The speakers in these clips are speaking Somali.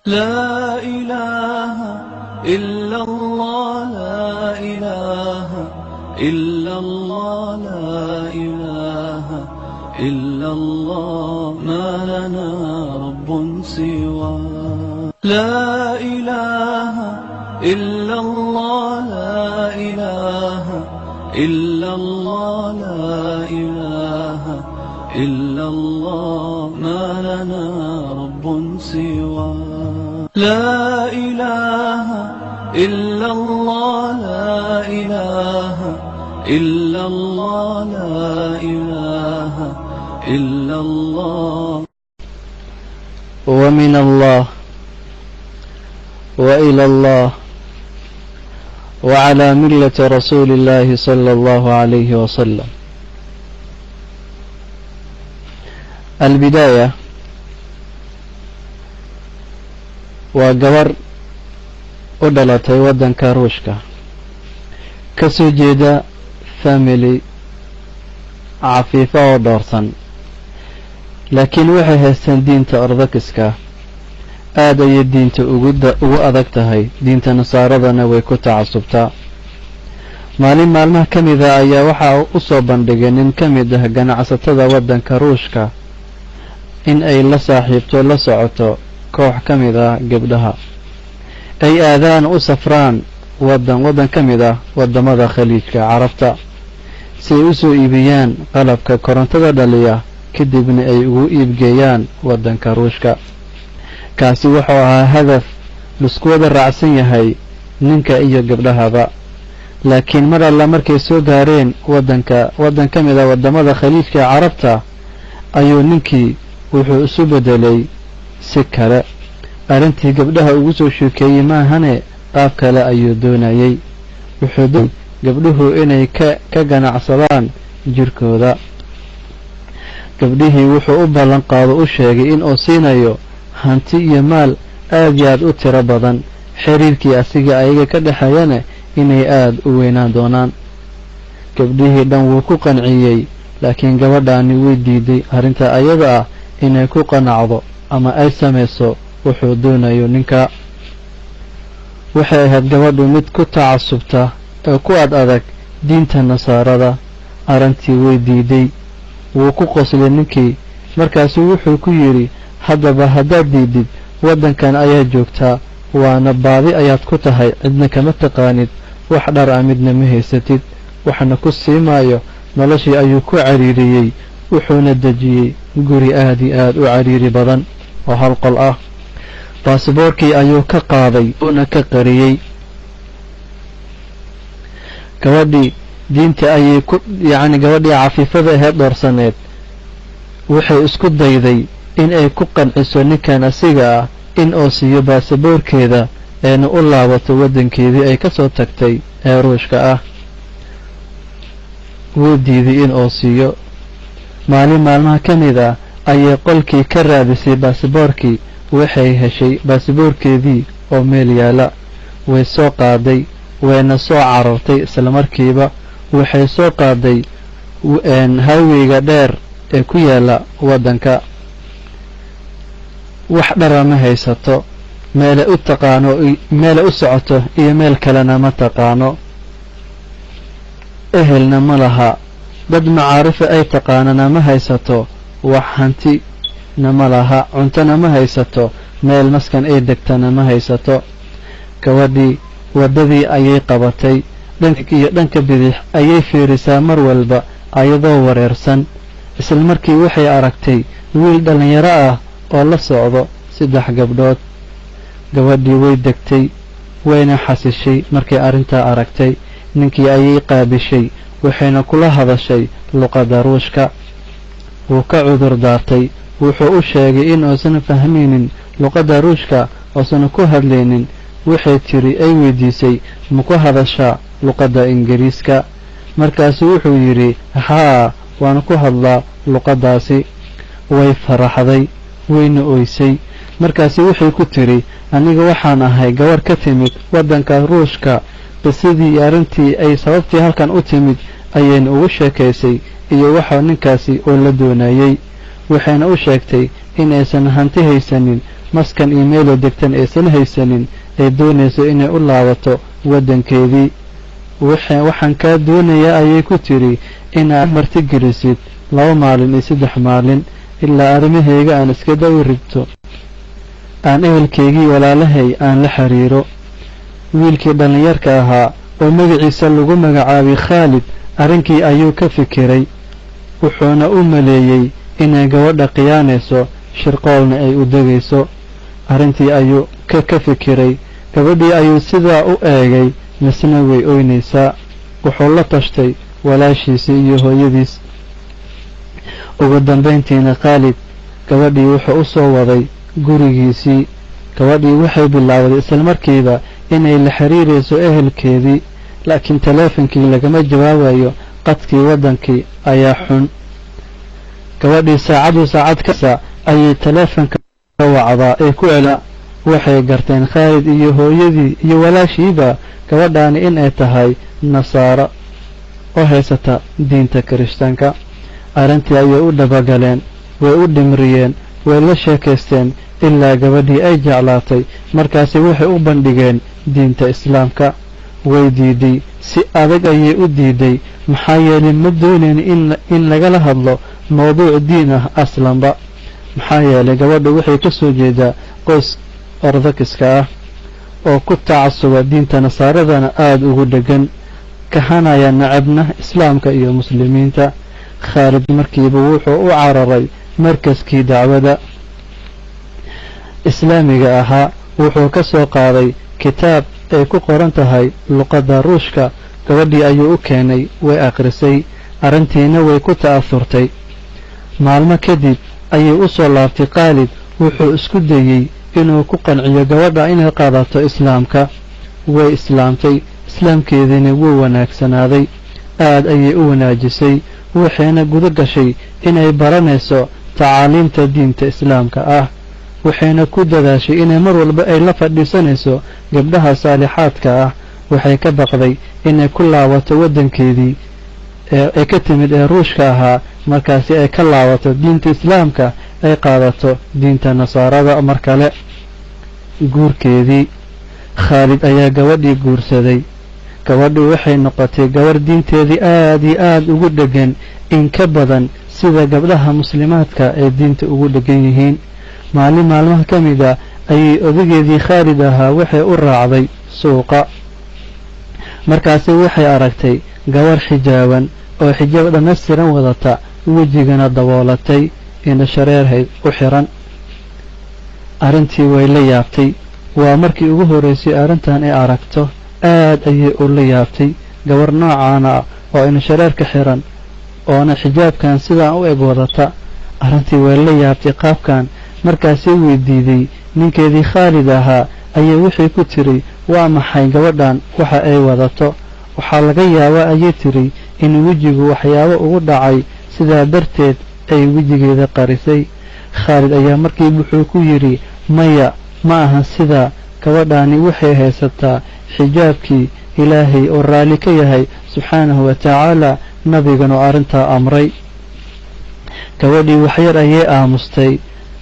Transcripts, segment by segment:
لا إله إلا الله، لا إله إلا الله، لا إله إلا الله، ما لنا رب سوى. لا إله إلا الله، لا إله إلا الله، لا إله إلا الله، ما لنا رب سوى. لا إله إلا الله، لا إله إلا الله، لا إله إلا الله. ومن الله وإلى الله وعلى ملة رسول الله صلى الله عليه وسلم. البداية waa gabar u dhalatay waddanka Ruushka, ka soo jeeda family cafiifa oo dhoorsan, laakiin waxay haysteen diinta Orthodoxiska. Aad ayay diinta ugu adag tahay, diinta Nasaaradana way ku tacasubtaa. Maalin maalmaha ka mid ah ayaa waxaa u soo bandhigay nin ka mid ah ganacsatada waddanka Ruushka in ay la saaxiibto, la socoto koox ka mid ah gabdhaha, ay aadaan, u safraan waddan ka mid ah waddamada Khaliijka Carabta, si ay u soo iibiyaan qalabka korontada dhaliya, kadibna ay ugu iibgeeyaan waddanka Ruushka. Kaasi wuxuu ahaa hadaf laisku wada raacsan yahay ninka iyo gabdhahaba. Laakiin mar alla markay soo gaareen waddanka, waddan ka mid ah waddamada Khaliijka Carabta, ayuu ninkii wuxuu isu beddelay si kale. Arrintii gabdhaha ugu soo sheekeeyey maahane, qaab kale ayuu doonayey. Wuxuu gabdhuhu inay ka ganacsadaan jirkooda. Gabdhihii wuxuu u ballan qaado, u sheegay in uu siinayo hanti iyo maal aad iyo aad u tiro badan, xiriirkii asiga ayaga ka dhexeeyana inay aada u weynaan doonaan. Gabdhihii dhan wuu ku qanciyey, laakiin gabadhaani way diiday arrinta ayada ah inay ku qanacdo ama ay samayso wuxuu doonayo ninka. Waxay ahayd gabadhu mid ku tacasubta ee ku ad adag diinta Nasaarada. Arrintii way diiday. Wuu ku qoslay ninkii, markaasuu wuxuu ku yidhi: "Haddaba haddaad diidid, waddankan ayaad joogtaa, waana baadi ayaad ku tahay, cidna kama taqaanid, wax dhar ah midna ma haysatid, waxna ku sii maayo." Noloshii ayuu ku cariiriyey, wuxuuna dejiyey guri aad iyo aad u cariiri badan oo hal qol ah. Baasiboorkii ayuu ka qaaday, uuna ka qariyey. Gabadhii diinta ayay ku, yacni gabadhii cafiifada aheed, dhoorsaneed, waxay isku dayday in ay ku qanciso ninkan asiga ah in uu siiyo baasaboorkeeda, eena u laabato waddankeedii ay ka soo tagtay ee Ruushka ah. Wuu diiday in uu siiyo. Maalin maalmaha ka mid ah ayay qolkii ka raadisay baasaboorkii. Waxay heshay baasaboorkeedii oo meel yaala. Way soo qaaday, wayna soo carartay islamarkiiba. Waxay soo qaaday highwayga dheer ee ku yaala waddanka. Wax dhara ma haysato, meelay u taqaano, meelay u socoto iyo meel kalena ma taqaano, ehelna ma laha, dad macaarifa ay taqaanana ma haysato, wax hantina ma laha, cuntona ma haysato, meel maskan ay degtana ma haysato. Gabadhii waddadii ayay qabatay. Dhanka iyo dhanka bidix ayay fiirisaa mar walba, ayadoo wareersan. Isla markii waxay aragtay wiil dhallinyaro ah oo la socdo 3 gabdhood. Gabadhii way degtay, wayna xasishay markay arrintaa aragtay. Ninkii ayay qaabishay, waxayna kula hadashay luqadda Ruushka. Wuu ka cudur daartay, wuxuu u sheegay in uusan fahmaynin luqadda Ruushka, uusan ku hadlaynin. Waxay tiri, ay weydiisay: "Ma ku hadashaa luqadda Ingiriiska?" Markaasuu wuxuu yidhi: "Haa, waan ku hadlaa luqaddaasi." Way faraxday, wayna oysay. Markaasi waxay ku tiri: "Aniga waxaan ahay gabarh ka timid waddanka Ruushka." Qisadii iyo arrintii ay sababtii halkan u timid ayayna ugu sheekaysay iyo waxa ninkaasi oo la doonayey. Waxayna u sheegtay Inaysan hanti haysanin, maskan iyo meeloo degtan aysan haysanin, ee doonayso inay u laabato waddankeedii. Waxaan kaa doonayaa, ayay ku tiri, inaad martigelisid 2 maalin iyo 3 maalin ilaa arrimahayga aan iska dawi rigto, aan ehelkaygii walaalahay aan la xiriiro. Wiilkii dhallinyarka ahaa oo magaciisa lagu magacaabay Khaalid arrinkii ayuu ka fikiray, wuxuuna u maleeyey inay gabadha khiyaanayso, shirqoolna ay u degayso. Arrintii ayuu ka fikiray. Gabadhii ayuu sidaa u eegay, misna way oynaysaa. Wuxuu la tashtay walaashiisii iyo hooyadiis. Ugu dambayntiina Khaalid gabadhii wuxuu u soo waday gurigiisii. Gabadhii waxay bilaawday isla markiiba inay la xiriirayso ehelkeedii, laakiin taleefankii lagama jawaabayo, qadkii waddankii ayaa xun. Gabadhii saacadu saacad kasta ayay taleefanka wacdaa ee ku celaa. Waxay garteen Khaalid iyo hooyadii iyo walaashiiba gabadhaani inay tahay nasaaro oo haysata diinta kirishtaanka. Arrintii ayay u dhabagaleen, way u dhimriyeen, way la sheekaysteen ilaa gabadhii ay jeclaatay. Markaasi waxay u bandhigeen diinta islaamka. Way diiday, si adag ayay u diiday, maxaa yeelay ma doonayn in lagala hadlo mawduuc diin ah aslanba. Maxaa yeelay gabadhu waxay ka soo jeedaa qoys ordokiska ah oo ku tacasuba diinta nasaaradana aada ugu dhegan, kahanaya nacabna islaamka iyo muslimiinta. Khaalid markiiba wuxuu u cararay markaskii dacwada islaamiga ahaa. Wuxuu ka soo qaaday kitaab ay ku qoran tahay luqadda Ruushka. Gabadhii ayuu u keenay, way akhrisay, arrintiina way ku ta'asurtay. Maalmo kadib ayay u soo laabtay Khaalid. Wuxuu isku dayey inuu ku qanciyo gabadha inay qaadato islaamka. Way islaamtay, islaamkeediina wuu wanaagsanaaday, aad ayay u wanaajisay. Waxayna guda gashay inay baranayso tacaaliimta diinta islaamka ah. Waxayna ku dadaashay inay mar walba ay la fadhiisanayso gabdhaha saalixaadka ah. Waxay ka baqday inay ku laabato waddankeedii ee ka timid ee Ruushka ahaa, markaasi ay ka laabato diinta islaamka, ay qaadato diinta nasaarada mar kale. Guurkeedii, Khaalid ayaa gabadhii guursaday. Gabadhu waxay noqotay gabarh diinteedii aad iyo aad ugu dheggan, in ka badan sida gabdhaha muslimaadka ay diinta ugu dheggan yihiin. Maalin maalmaha ka mid a ayay odageedii Khaalid ahaa waxay u raacday suuqa. Markaasi waxay aragtay gabarh xijaaban oo xijaab dhammaystiran wadata, wejigana daboolatay, indho shareerhayd u xiran. Arrintii way la yaabtay. Waa markii ugu horreysay arrintan ay aragto. Aad ayay ula yaabtay gabar noocaana ah oo indho shareerka xiran oona xijaabkan sidaan u eg wadata. Arrintii way la yaabtay qaabkan. Markaasay weydiiday ninkeedii Khaalid ahaa, ayay wixii ku tiri, waa maxay gabadhan waxa ay wadato? Waxaa laga yaabaa, ayay tiri, in wejigu waxyaabo ugu dhacay, sidaa darteed ay wejigeeda qarisay. Khaalid ayaa markiiba wuxuu ku yidhi, maya, ma ahan sidaa, gabadhaani waxay haysataa xijaabkii Ilaahay oo raalli ka yahay subxaanahu wa tacaala, nabigana oo arrintaa amray. Gabadhii waxyar ayay aamustay,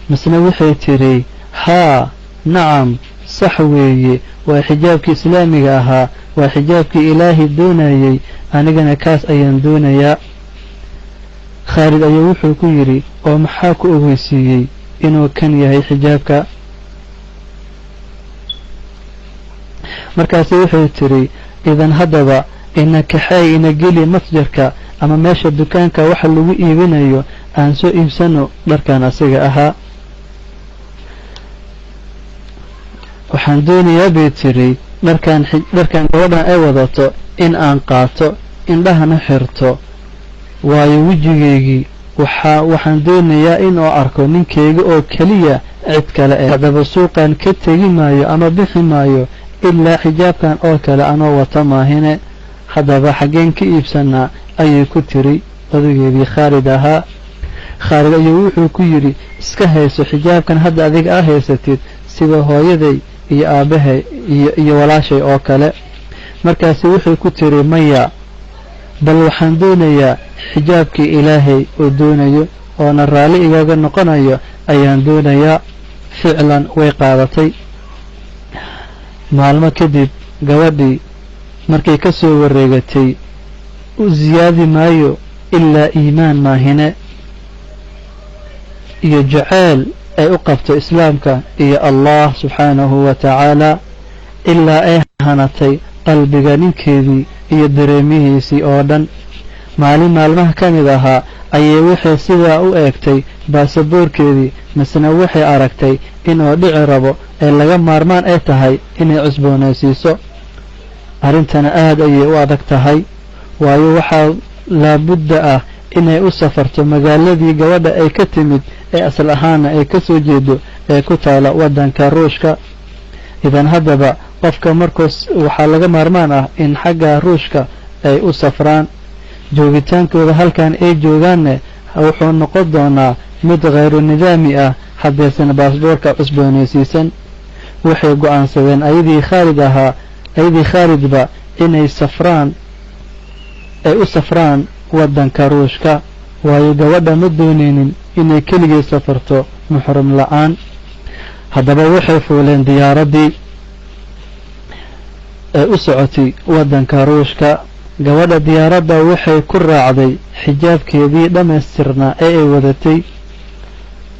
misna waxay tiri, haa, nacam, sax weeye, waa xijaabkii islaamiga ahaa, waa xijaabkii Ilaahay doonayey, anigana kaas ayaan doonayaa. Khaalid ayaa wuxuu ku yidhi, oo maxaa ku ogeysiiyey inuu kan yahay xijaabka? Markaasi wuxuu tiri, idan haddaba ina kaxeey, ina geli masjarka ama meesha dukaanka waxa lagu iibinayo, aan soo iibsano dharkan asiga ahaa. Waxaan doonayaa, bay tiri, dharkan gabadhan ay wadato in aan qaato, indhahana xirto, waayo wejigaygii waxaan doonayaa inuu arko ninkayga oo keliya, cid kale ee haddaba suuqan ka tegi maayo ama bixi maayo ilaa xijaabkan oo kale anoo wata maahine. Haddaba xaggeen ka iibsanaa, ayay ku tiri odageedii Khaalid ahaa. Khaalid ayuu wuxuu ku yidhi, iska hayso xijaabkan hadda adiga aa haysatid, sida hooyaday iyo aabbahay iyo walaashay oo kale. Markaasi wuxuu ku tiri, maya, bal waxaan doonayaa xijaabkii Ilaahay oo doonayo oona raalli igaga noqonayo ayaan doonayaa. Ficlan way qaadatay. Maalmo kadib gabadhii markay ka soo wareegatay, u siyaadi maayo ilaa iimaan maahine iyo jaceyl ay u qabto islaamka iyo Allah subxaanahu wa tacaala, ilaa ay hanatay qalbiga ninkeedii iyo dareemihiisii oo dhan. Maalin maalmaha ka mid ahaa ayay waxay sidaa u eegtay baasaboorkeedii, misna waxay aragtay inuu dhici rabo ee laga maarmaan ay tahay inay cusboonaysiiso. Arrintana aad ayay u adag tahay, waayo waxaa laabudda ah inay u safarto magaaladii gabadha ay ka timid ee asal ahaana ay ka soo jeedo ee ku taala waddanka Ruushka. Idan haddaba qofka markuus waxaa laga maarmaan ah in xagga Ruushka ay u safraan. Joogitaankooda halkan ay joogaanne wuxuu noqon doonaa mid khayru nidaami ah haddaysan baasboorka cusboonaysiisan. Waxay go'aansadeen ayadii Khaalid ahaa, ayadii Khaalidba, inay safraan, ay u safraan waddanka Ruushka, waayo gabadha ma dooneynin inay keligii safarto muxrim la'aan. Haddaba waxay fuuleen diyaaraddii ee u socotay waddanka Ruushka. Gabadha diyaaradda waxay ku raacday xijaabkeedii dhammaystirnaa ee ay wadatay.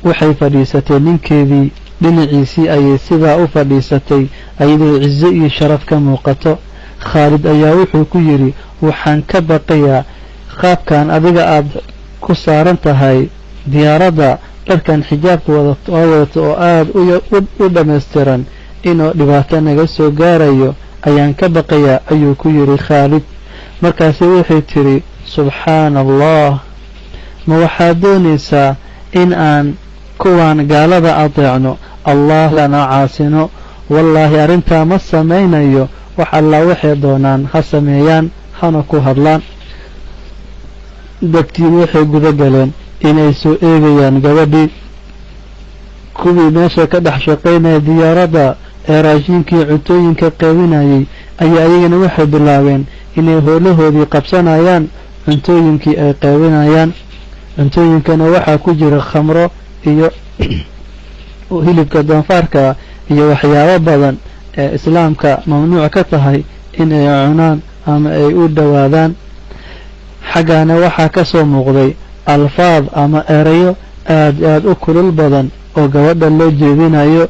Waxay fadhiisatay ninkeedii dhinaciisii ayay sidaa u fadhiisatay, ayadoo cizo iyo sharaf ka muuqato. Khaalid ayaa wuxuu ku yidhi, waxaan ka baqayaa qaabkan adiga aad ku saaran tahay diyaaradda, dharkan xijaabka wadato oo aada u dhammaystiran, inuu dhibaato naga soo gaarayo ayaan ka baqayaa, ayuu ku yidhi Khaalid. Markaasi waxay tidhi, subxaana Allah, ma waxaad doonaysaa in aan kuwaan gaalada adeecno, Allah lana caasino? Wallaahi arrintaa ma samaynayo. Wax allaa waxay doonaan ha sameeyaan, hana ku hadlaan. Dadkii waxay guda galeen inay soo eegayaan gabadhii. Kuwii meesha ka dhex shaqaynaya diyaaradda ee raashinkii cuntooyinka qaybinayay ayaa ayagana waxay bilaabeen inay howlahoodii qabsanayaan, cuntooyinkii ay qaybinayaan. Cuntooyinkana waxaa ku jira khamro iyo hilibka doonfaarka iyo waxyaabo badan ee islaamka mamnuuc ka tahay in ay cunaan ama ay u dhowaadaan. Xaggaana waxaa ka soo muuqday alfaad ama erayo aad aad u kulul badan oo gabadha loo jeedinayo.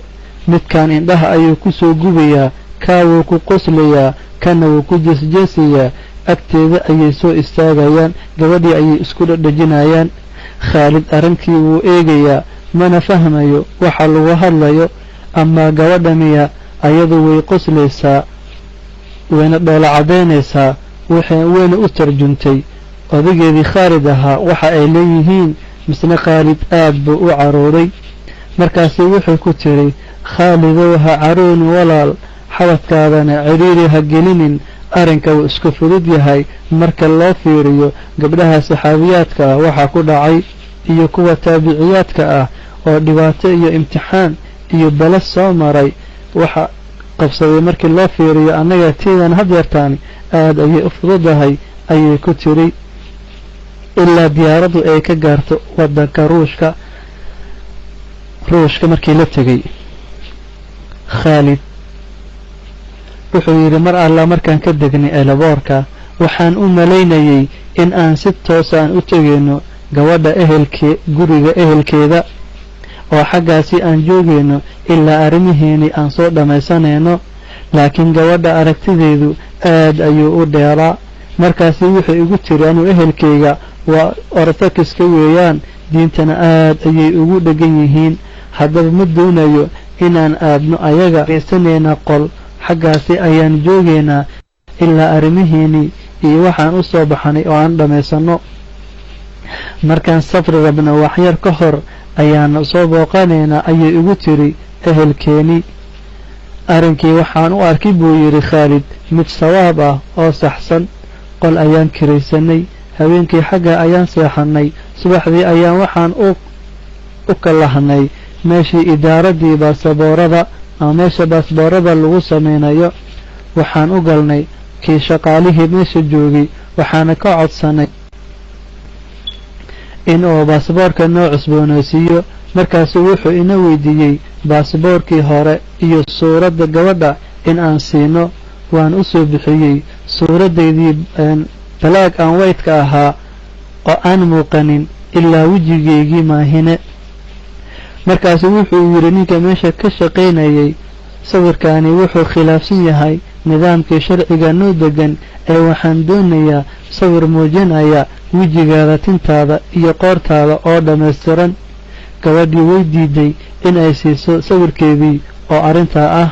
Midkan indhaha ayuu ku soo gubayaa, kaa wuu ku qoslayaa, kana wuu ku jeesjeesayaa. Agteeda ayay soo istaagayaan, gabadhii ayay isku dhadhajinayaan. Khaalid arrinkii wuu eegayaa, mana fahmayo waxa lagu hadlayo. Amaa gabadha miya, ayadu way qoslaysaa, wayna dhoola caddaynaysaa, wayna u tarjuntay odageedii Khaalid ahaa waxa ay leeyihiin. Misna Khaalid aad buu u carooday. Markaasi wuxuu ku tiri, Khaalidow, ha carooni walaal, xabadkaadana cidhiiri ha gelinin. Arrinka wuu isku fudud yahay marka loo fiiriyo gabdhaha saxaabiyaadka ah waxaa ku dhacay iyo kuwa taabiciyaadka ah oo dhibaato iyo imtixaan iyo bala soo maray waxa qabsaday. Markii loo fiiriyo annaga tiidan haddeertaani aad ayay u fududahay, ayay ku tiri, ilaa diyaaraddu ay ka gaarto waddanka Ruushka. Ruushka markii la tegey, Khaalid wuxuu yidhi, mar alla markaan ka degnay elaboorka, waxaan u malaynayay in aan si toos aan u tegayno gabadha ehelkee, guriga ehelkeeda, oo xaggaasi aan joogayno ilaa arrimaheennii aan soo dhammaysanayno. Laakiin gabadha aragtideedu aad ayuu u dheeraa. Markaasi wuxuu igu tiri, anuu ehelkayga waa Orthodox-ka weeyaan, diintana aad ayay ugu dhegan yihiin. Haddaba ma doonayo inaan aadno ayaga, aysanayna qol, xaggaasi ayaan joogaynaa ilaa arrimaheennii iyo waxaan u soo baxnay oo aan dhammaysanno. Markaan safri rabno waxyar ka hor ayaan soo booqanaynaa, ayay igu tiri ehelkeeni. Arrinkii waxaan u arkay, buu yidhi Khaalid, mid sawaab ah oo saxsan. Qol ayaan kiraysanay, habeenkii xagga ayaan seexannay. Subaxdii ayaan waxaan u kalahnay meeshii idaaradii baasaboorada ama meesha baasboorada lagu samaynayo. Waxaan u galnay kii shaqaalihii meesha joogay, waxaana ka codsanay in uu baasaboorka noo cusboonaysiiyo. Markaasuu wuxuu ina weydiiyey baasboorkii hore iyo suuradda gabadha in aan siino. Waan u soo bixiyey suuraddaydii black and white-ka ahaa oo aan muuqanin ilaa wejigeygii maahine. Markaasu wuxuu yidhi ninka meesha ka shaqaynayay, "Sawirkaani wuxuu khilaafsan yahay nidaamkii sharciga noo degan, ee waxaan doonayaa sawir muujinaya wejigaada, tintaada iyo qoortaada oo dhammaystiran." Gabadhii way diiday in ay siiso sawirkeedii oo arrintaa ah.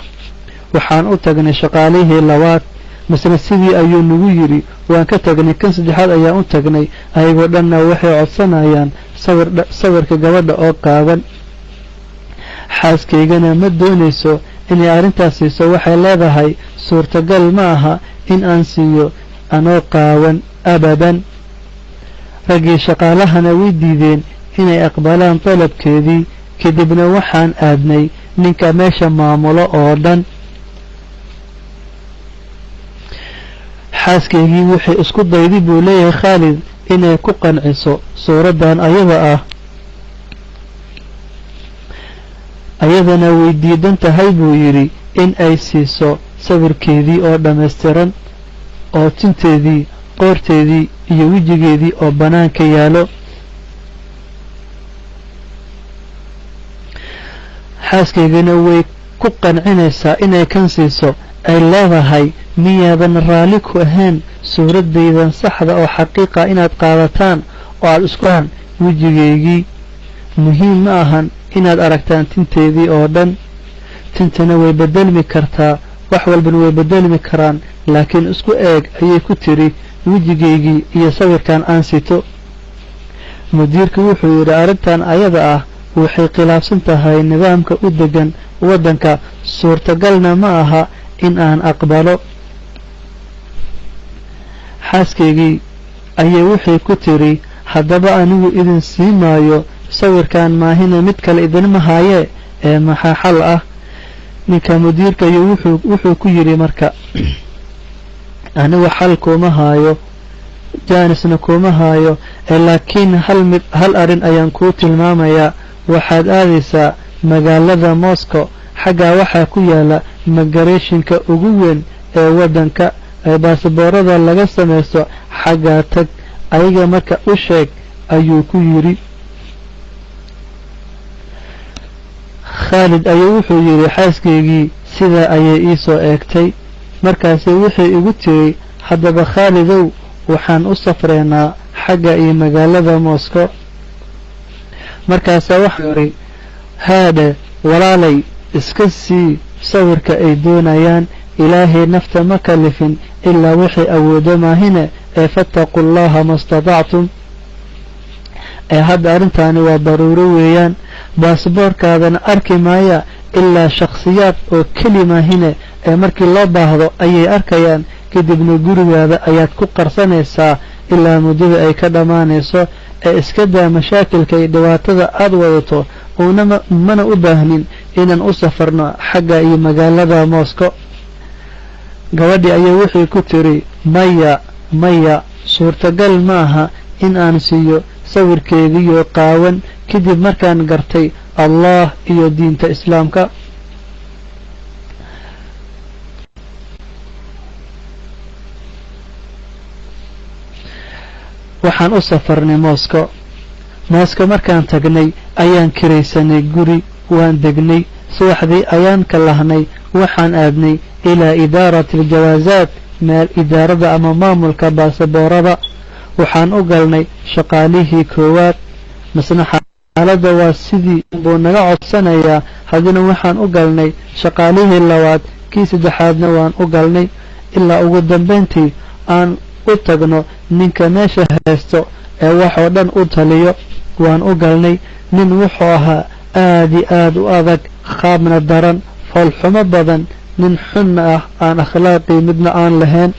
Waxaan u tagnay shaqaalihii labaad, misna sidii ayuu nagu yidhi. Waan ka tagnay, kan saddexaad ayaan u tagnay. Ayagoo dhanna waxay codsanayaan sawirka gabadha oo qaaban. Xaaskaygana ma doonayso inay arrintaas siiso. Waxay leedahay, "Suurtagal ma aha in aan siiyo anoo qaawan abadan." Raggii shaqaalahana way diideen inay aqbalaan dalabkeedii. Kadibna waxaan aadnay ninka meesha maamulo oo dhan. Xaaskaygii waxay isku dayday, buu leeyahay Khaalid, inay ku qanciso suuraddan ayada ah, ayadana way diidan tahay, buu yidhi, in ay siiso sawirkeedii oo dhammaystiran oo tinteedii, qoorteedii iyo wejigeedii oo bannaanka yaalo. Xaaskaygana way ku qancinaysaa inay kan siiso, ay leedahay, "Miyaadan raalli ku ahayn suuraddaydan saxda oo xaqiiqa inaad qaadataan oo aad iskuhan wejigaygii? Muhiim ma ahan inaad aragtaan tinteedii oo dhan. Tintana way bedelmi kartaa, wax walbana way bedelmi karaan, laakiin isku eeg," ayay ku tiri, "wejigaygii iyo sawirkan aan sito." Mudiirka wuxuu yidhi, "Arrintan ayada ah waxay khilaafsan tahay nidaamka u degan waddanka, suurtagalna ma aha in aan aqbalo." Xaaskaygii ayay waxay ku tiri, "Haddaba anigu idin sii maayo sawirkan maahina, mid kale idinma haayee, ee maxaa xal ah?" Ninka mudiirka iyo wuxuu ku yidhi marka, "Anigu xal kuma haayo, jaanisna kuma haayo, ee laakiin hal mid, hal arrin ayaan kuu tilmaamayaa. Waxaad aadaysaa magaalada Moscow. Xaggaa waxaa ku yaala migrationka ugu weyn ee waddanka ee baasboorada laga samaysto. Xaggaa tag, ayaga marka u sheeg," ayuu ku yidhi. Khaalid ayuu wuxuu yidhi, "Xaaskaygii sidaa ayay ii soo eegtay. Markaasi waxay igu tiri, 'Haddaba Khaalidow, waxaan u safreynaa xagga iyo magaalada Moscow.' Markaasaa waxuu yidhi, 'Haadhe walaalay, iska sii sawirka ay doonayaan. Ilaahay nafta ma kalifin ilaa waxay awoodo maahine, ee fattaqu llaha ma istatactum. Ee hadda arrintaani waa daruuro weeyaan. Baasboorkaadana arki maaya ilaa shakhsiyaad oo keli maahine, ee markii loo baahdo ayay arkayaan. Kadibna gurigaada ayaad ku qarsanaysaa ilaa muddada ay ka dhammaanayso. Ee iska daa mashaakilka iyo dhibaatada aad wadato, uunama mana u baahnin inaan u safarno xagga iyo magaalada Moscow.'" Gabadhii ayaa waxay ku tiri, "Maya, maya, suurtagal maaha in aan siiyo sawirkeediyo qaawan kadib markaan gartay Allah iyo diinta Islaamka." Waxaan u safarnay Moscow. Moscow markaan tagnay ayaan kiraysanay guri, waan degnay. Subaxdii ayaan ka lahnay, waxaan aadnay ilaa idaarati aljawaasaat, meel idaarada ama maamulka baasaboorada. Waxaan u galnay shaqaalihii koowaad, misna xaaladda waa sidii buu naga codsanayaa. Haddana waxaan u galnay shaqaalihii labaad, kii saddexaadna waan u galnay, ilaa ugu dambayntii aan u tagno ninka meesha haysto ee waxoo dhan u taliyo. Waan u galnay. Nin wuxuu ahaa aad i aad u adag, qaabna daran, foolxumo badan, nin xunna ah, aan akhlaaqii midna aan lahayn.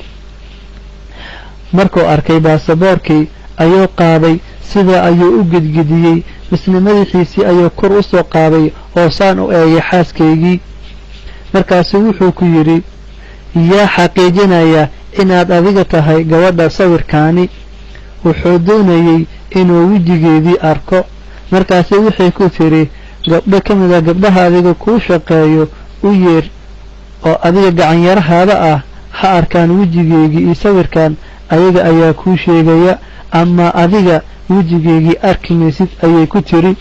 Markuu arkay baasaboorkii ayuu qaaday, sidaa ayuu u gedgediyey, misna madaxiisii ayuu kor u soo qaaday oo saan u eegay xaaskaygii. Markaasu wuxuu ku yidhi, 'Yaa xaqiijinaya inaad adiga tahay gabadha sawirkaani?' Wuxuu doonayey inuu wejigeedii arko. Markaasi waxay ku tiri Gabdho ka mid a gabdhaha adiga kuu shaqeeyo u yeer oo adiga gacanyarahaada ah, ha arkaan wejigeygii iyo sawirkan, ayaga ayaa kuu sheegaya, ama adiga wejigeygii arki maysid, ayay ku tiri.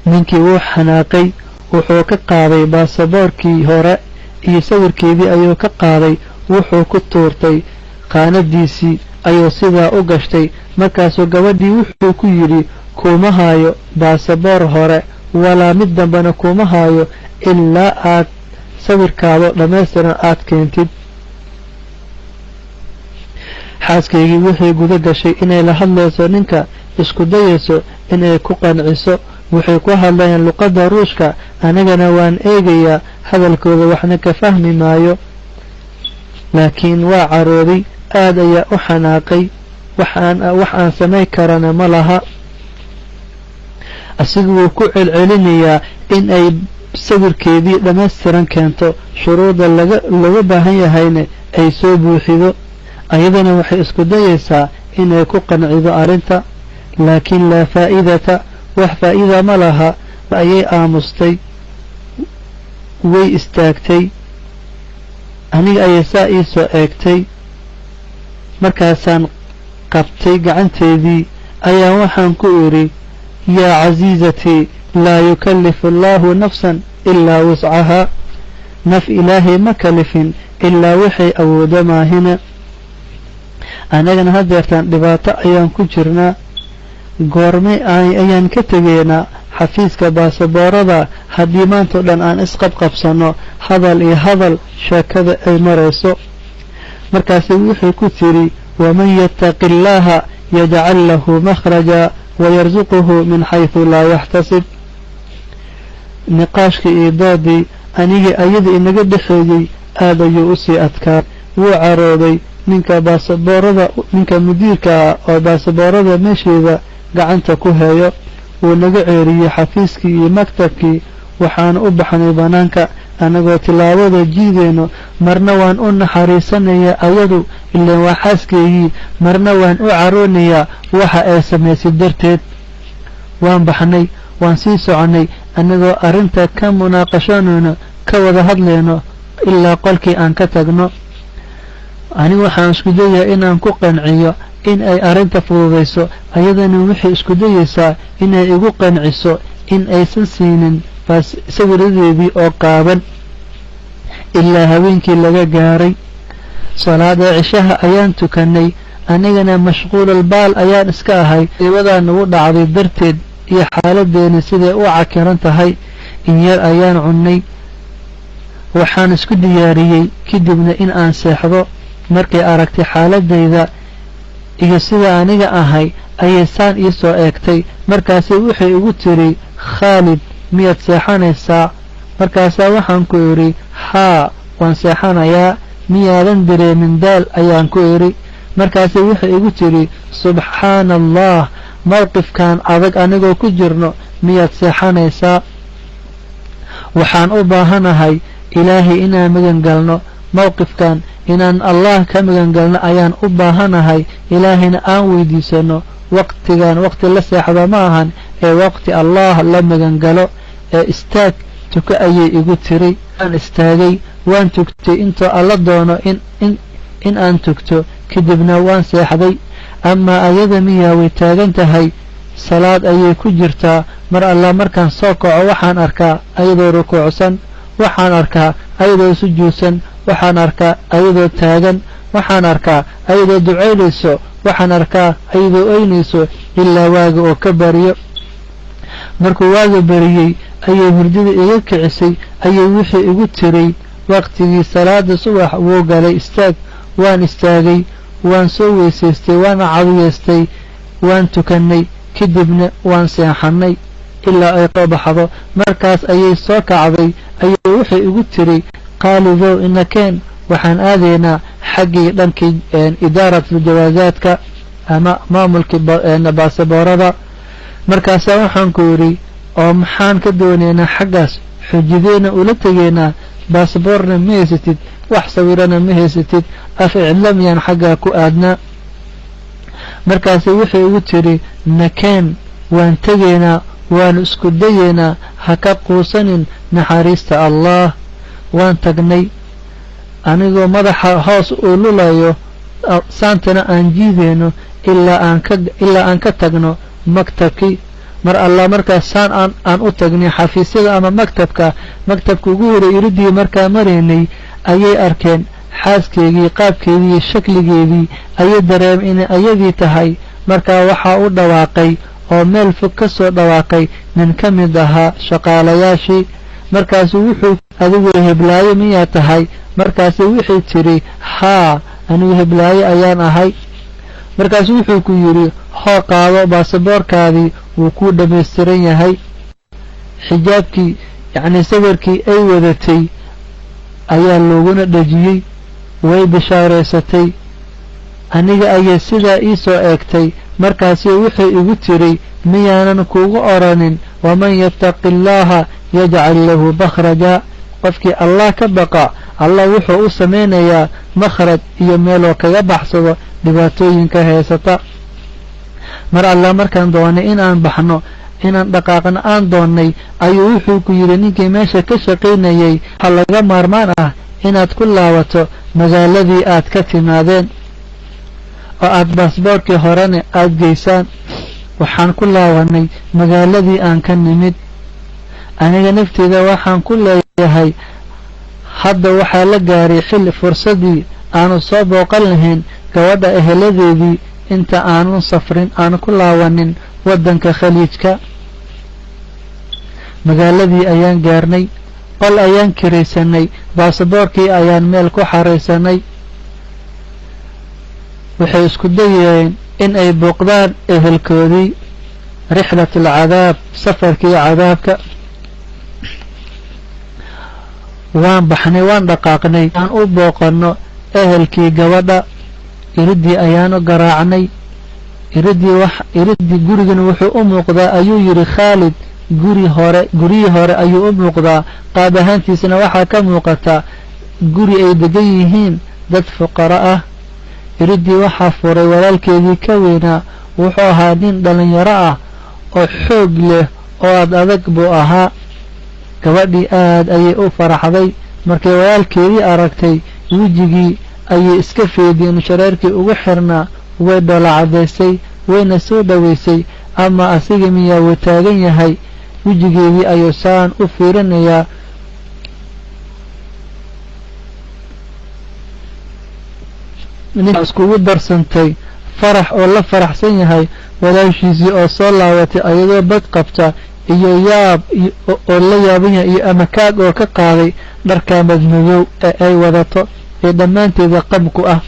Ninkii wuu xanaaqay. Wuxuu ka qaaday baasaboorkii hore iyo sawirkeedii ayuu ka qaaday. Wuxuu ku tuurtay qaanadiisii ayuu sidaa u gashtay. Markaasuu gabadhii wuxuu ku yidhi: "Kuma haayo baasaboor hore walaa mid dambena kuma haayo ilaa aad sawirkaado dhammaystiran aad keentid." Xaaskaygii waxay guda gashay inay la hadlayso ninka, isku dayayso inay ku qanciso. Waxay ku hadlayaan luqadda Ruushka, anigana waan eegayaa hadalkooda, waxna ka fahmi maayo. Laakiin waa carooday, aad ayaa u xanaaqay. Wax aan samayn karana ma laha. Asigu wuu ku celcelinayaa in ay sawirkeedii dhammaystiran keento, shuruudda laga looga baahan yahayna ay soo buuxido. Ayadana waxay isku dayaysaa inay ku qancido arrinta, laakiin laa faa'idata, wax faa'iida ma laha. Ayay aamustay, way istaagtay, aniga ayay saa ii soo eegtay. Markaasaan qabtay gacanteedii ayaa waxaan ku idhi: "Yaa casiizatii, laa yukallifu allaahu nafsan ilaa wuscahaa. Naf Ilaahay ma kalifin ilaa waxay awoodo maahina. Annagana hadeertaan dhibaato ayaan ku jirnaa. Goormay ayaan ka tegaynaa xafiiska baasaboorada haddii maantao dhan aan isqabqabsanno, hadal iyo hadal sheekada ay marayso?" Markaasi wuxuu ku tiri: "Waman yattaqi illaaha yajcal lahu makhraja wayarsuquhu min xaysu laa yaxtasib." Niqaashkii iyo doodii anigii ayada inaga dhexeeyey aad ayuu usii adkaa. Wuu carooday ninka baasaboorada, ninka mudiirka ah oo baasaboorada meesheeda gacanta ku heeyo. Wuu naga ceeriyey xafiiskii iyo maktabkii. Waxaanu u baxnay bannaanka annagoo tillaabada jiideyno. Marna waan u naxariisanayaa ayadu, ilaan waa xaaskaygii, marna waan u caroonayaa waxa ay samaysay darteed. Waan baxnay, waan sii soconnay annagoo arrinta ka munaaqashanayno, ka wada hadlayno, ilaa qolkii aan ka tagno. Anigu waxaan isku dayahay inaan ku qanciyo in ay arrinta fududayso, ayadana waxay isku dayaysaa inay igu qanciso in aysan siinin sawiradeedii oo qaaban. Ilaa habeenkii laga gaaray, salaada cishaha ayaan tukanay. Anigana mashquulal baal ayaan iska ahay dhibadaa nagu dhacday darteed iyo xaaladeena siday u cakiran tahay. In yar ayaan cunnay, waxaan isku diyaariyey kadibna in aan seexdo. Markay aragtay xaaladayda iyo sida aniga ahay ayay saan ii soo eegtay. Markaasay waxay igu tiri: "Khaalid, miyaad seexanaysaa?" Markaasaa waxaan ku idhi: "Haa, waan seexanayaa. Miyaadan dareemin daal?" ayaan ku idhi. Markaasay waxay igu tiri: "Subxaana Allah, mowqifkan adag anigoo ku jirno miyaad seexanaysaa? Waxaan u baahanahay Ilaahay inaan magan galno. Mowqifkan inaan Allah ka magan galno ayaan u baahanahay, Ilaahayna aan weydiisano. Waqtigan waqti la seexda ma ahan ee waqti Allah la magan galo ee istaag, tuko," ayay igu tiri. Waan istaagay, waan tugtay intoo Alla doono in aan tugto, kadibna waan seexday. Amaa ayada miyaa, way taagan tahay, salaad ayay ku jirtaa. Mar alla markaan soo kaco waxaan arkaa ayadoo rukuucsan, waxaan arkaa ayadoo sujuudsan, waxaan arkaa ayadoo taagan, waxaan arkaa ayadoo ducaynayso, waxaan arkaa ayadoo oynayso, ilaa waaga oo ka bariyo. Markuu waaga bariyey ayay hurdada iga kicisay, ayay wixii igu tiray: "Waqtigii salaada subax wuu galay, istaag." Waan istaagay, waan soo weysaystay, waana cadiyaystay, waan tukannay, kadibna waan seexannay ilaa ay soo baxdo. Markaas ayay soo kacday, ayay waxay igu tiri: "Qaalidow, inakeen, waxaan aadaynaa xaggii dhankii idaaratul jawaasaadka ama maamulkii baasaboorada." Markaasaa waxaan ku yidhi: "Oo maxaan ka doonaynaa xaggaas? Xujideyna ula tegaynaa? Baasaboorna ma haysatid, wax sawirana ma haysatid, af cidla miyaan xaggaa ku aadnaa?" Markaase waxay igu tiri: "Nakeen, waan tegaynaa." Waanu isku dayeynaa, ha ka quusanin naxariista Allah. Waan tagnay anigoo madaxa hoos uu lulayo, saantana aan jiideyno ilaa aan ka tagno maktabkii. Mar allah markaas saan aan u tagnay xafiisyada ama maktabka, maktabka ugu horay iridii markaa maraynay ayay arkeen xaaskeygii, qaabkeedii iyo shakligeedii ayay dareemay inay ayadii tahay. Markaa waxaa u dhawaaqay oo meel fog ka soo dhawaaqay nin ka mid ahaa shaqaalayaashii. Markaasu wuxuu: "Adigu heblaayo miyaa tahay?" Markaasu wixii tidhi: "Haa, anigu heblaayo ayaan ahay." Markaasu wuxuu ku yidhi: "Hoo, qaado baasaboorkaadii, wuu kuu dhammaystiran yahay." Xijaabkii, yacnii sawirkii ay wadatay ayaa looguna dhejiyey. Way bishaaraysatay. Aniga ayay sidaa ii soo eegtay. Markaasi wuxuu igu tiri: "Miyaanan kuugu oranin waman yattaqi illaaha yajcal lahu makhraja? Qofkii Allah ka baqa, Allah wuxuu u samaynayaa makhraj iyo meeloo kaga baxsado dhibaatooyinka haysata." Mar allah markaan doonay in aan baxno, inaan dhaqaaqno aan doonnay, ayuu wuxuu ku yidhi ninkii meesha ka shaqaynayay: "Waxaa laga maarmaan ah inaad ku laabato magaaladii aad ka timaadeen oo aad baasboorkii horena aad geysaan." Waxaan ku laabanay magaaladii aan ka nimid. Aniga nafteyda waxaan ku leeyahay, hadda waxaa la gaaray xilli fursadii aanu soo booqan lahayn gabadha eheladeedii inta aanu safrin, aanu ku laabanin waddanka Khaliijka. Magaaladii ayaan gaarnay, qol ayaan kiraysanay, baasaboorkii ayaan meel ku xaraysanay. Waxay isku dayeen in ay booqdaan ehelkoodii. Rixlat alcadaab, safarkii cadaabka. Waan baxnay, waan dhaqaaqnay aan u booqanno ehelkii gabadha. Iridii ayaanu garaacnay. Iridii wax iridii gurigan wuxuu u muuqdaa, ayuu yidhi Khaalid, guri hore, guryihii hore ayuu u muuqdaa. Qaab ahaantiisana waxaa ka muuqata guri ay degan yihiin dad fuqaro ah. Iridii waxaa furay walaalkeedii ka weynaa. Wuxuu ahaa nin dhalinyaro ah oo xoog leh oo ad adag buu ahaa. Gabadhii aad ayay u faraxday markay walaalkeedii aragtay. Wejigii ayay iska feediyeen shareerkii ugu xirnaa, way dhoola caddaysay, wayna soo dhoweysay. Ama asiga miyaa wuu taagan yahay, wejigeedii ayuu saan u fiirinayaa. Iskugu darsantay farax oo la faraxsan yahay walaashiisii oo soo laabatay ayadoo bad qabta, iyo yaab oo la yaaban yahay, iyo amakaag oo ka qaaday dharka madmadow ee ay wadato ee dhammaanteeda qabku ah.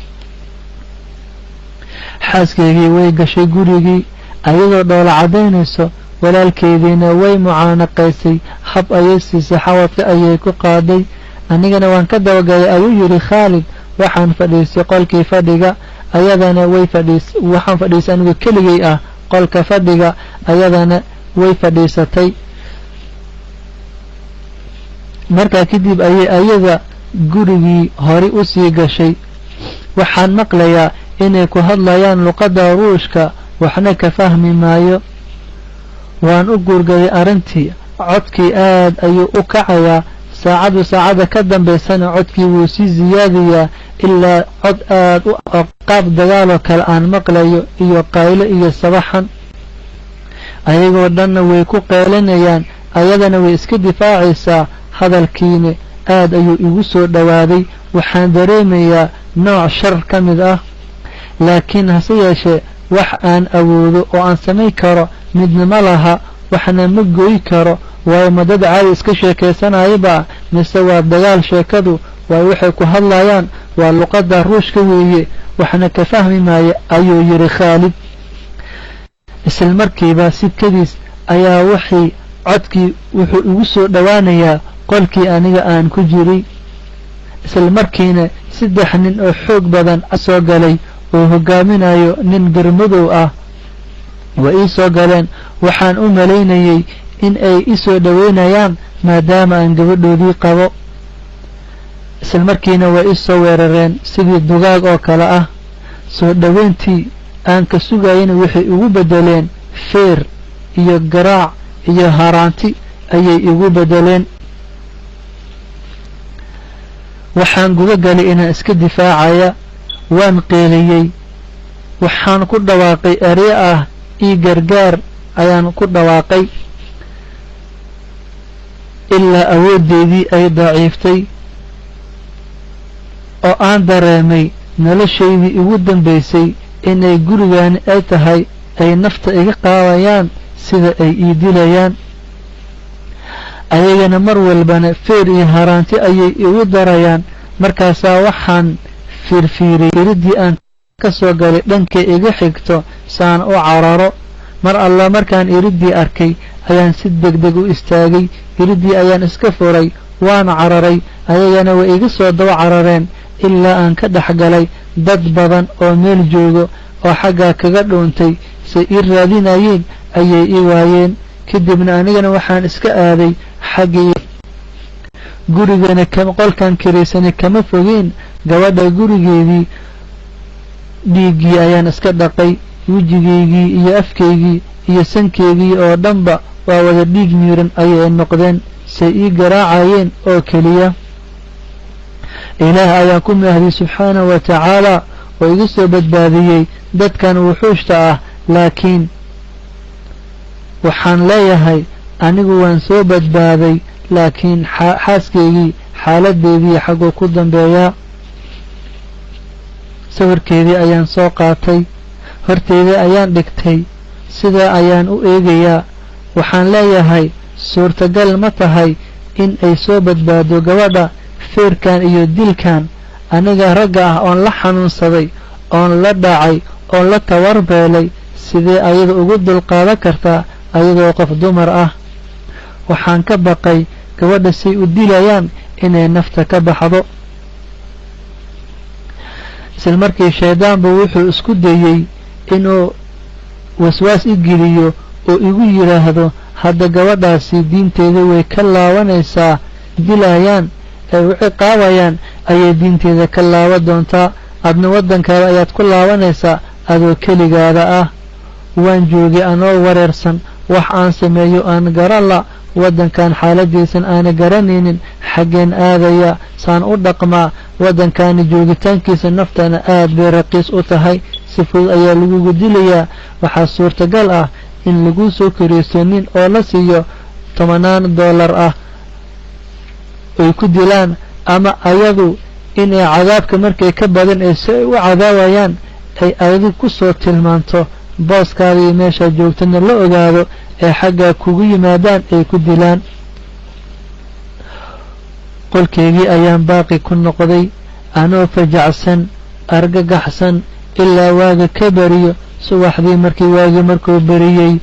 Xaaskeygii way gashay gurigii ayadoo dhoola caddaynayso. Walaalkeediina way mucaanaqaysay, hab ayay siisay, xawadka ayay ku qaaday. Anigana waan ka dabagalay, ayuu yidhi Khaalid. Waxaan fadhiistay qolkii fadhiga, ayadana way fadhiis. Waxaan fadhiistay anigu keligay ah qolka fadhiga, ayadana way fadhiisatay. Markaa kadib ayay ayada gurigii hore u sii gashay. Waxaan maqlayaa inay ku hadlayaan luqadda Ruushka, waxna ka fahmi maayo. Waan u guurgaday arrintii. Codkii aad ayuu u kacayaa, saacadu saacadda ka dambaysana codkii wuu sii siyaadayaa, ilaa cod aad u qaab dagaaloo kale aan maqlayo, iyo qaylo iyo sabaxan. Ayagoo dhanna way ku qeylinayaan, ayadana way iska difaacaysaa. Hadalkiina aad ayuu igu soo dhowaaday. Waxaan dareemayaa nooc shar ka mid ah, laakiin hase yeeshee wax aan awoodo oo aan samayn karo midna ma laha, waxna ma goyi karo. Waayo, ma dad caadi iska sheekaysanayaba mise waa dagaal sheekadu? Waayo, waxay ku hadlayaan waa luqadda Ruushka weeye, waxna ka fahmi maayo, ayuu yidhi Khaalid. Isla markiiba sikadiis ayaa waxii codkii wuxuu igu soo dhowaanayaa qolkii aniga aan ku jiray. Isla markiina 3 nin oo xoog badan soo galay oo hogaaminayo nin garmadow ah. Way ii soo galeen. Waxaan u malaynayay in ay i soo dhoweynayaan maadaama aan gabadhoodii qabo. Isla markiina way i soo weerareen sidii dugaag oo kale ah. Soo dhoweyntii aan ka sugayana waxay ugu beddeleen feer iyo garaac iyo haraanti ayay igu bedeleen. Waxaan guda galay inaan iska difaacaya. Waan qeeliyey, waxaan ku dhawaaqay eryo ah ii gargaar ayaan ku dhawaaqay, ilaa awooddeedii ay daciiftay oo aan dareemay noloshaydii ugu dambaysay inay gurigaani ay tahay, ay nafta iga qaadayaan sida ay ii dilayaan. Ayagana mar walbana feer iyo haraanti ayay igu darayaan. Markaasaa waxaan fiirfiiriyey iriddii aan ka soo galay dhankay iga xigto saan u cararo. Mar alla markaan iriddii arkay ayaan si degdeg u istaagay, iriddii ayaan iska furay, waan cararay. Ayagana way iga soo daba carareen ilaa aan ka dhex galay dad badan oo meel joogo oo xaggaa kaga dhuuntay. Say ii raadinayeen ayay ii waayeen. Kadibna anigana waxaan iska aaday xaggii gurigana. Qolkan kiraysanay kama fogeen gabadha gurigeedii. Dhiiggii ayaan iska dhaqay, wejigaygii iyo afkaygii iyo sankaygii oo dhanba waa wada dhiig miiran ayay noqdeen, say ii garaacayeen oo keliya. Ilaah ayaan ku mahdiyey subxaanahu wa tacaala oo iga soo badbaadiyey dadkan wuxuushta ah. Laakiin waxaan leeyahay anigu waan soo badbaaday, laakiin xaaskaygii xaaladeedii xagguu ku dambeeyaa? Sawirkeedii ayaan soo qaatay, horteedii ayaan dhigtay, sidaa ayaan u eegayaa. Waxaan leeyahay suurtagal ma tahay in ay soo badbaado gabadha feerkan iyo dilkan? Aniga ragga ah oon la xanuunsaday, oon la dhacay, oon la tawarbeelay, sidee ayada ugu dulqaadan kartaa ayadoo qof dumar ah? Waxaan ka baqay gabadha say u dilayaan inay nafta ka baxdo. Isla markii shayddaanbu wuxuu isku dayey inuu waswaas i geliyo oo igu yidhaahdo hadda gabadhaasi diinteeda way ka laabanaysaa, dilayaan ay u ciqaabayaan ayay diinteeda ka laaban doontaa, adna waddankaada ayaad ku laabanaysaa adoo keligaada ah. Waan joogay anoo wareersan, wax aan sameeyo aan garan la, waddankan xaaladiisan aana garanaynin, xaggeen aadaya, saan u dhaqmaa? Waddankaani joogitaankiisa naftana aad bay raqiis u tahay, si fudud ayaa lagugu dilayaa. Waxaa suurtagal ah in lagu soo kareysto nin oo la siiyo $10 ah ay ku dilaan, ama ayadu inay cadaabka markay ka badan ee si ay u cadaawayaan ay adigu ku soo tilmaanto booskaada iyo meeshaad joogtana la ogaado, ee xaggaa kugu yimaadaan ay ku dilaan. Qolkeygii ayaan baaqi ku noqday anoo fajacsan, argagaxsan, ilaa waaga ka beriyo. Subaxdii markii waagii markuu beriyey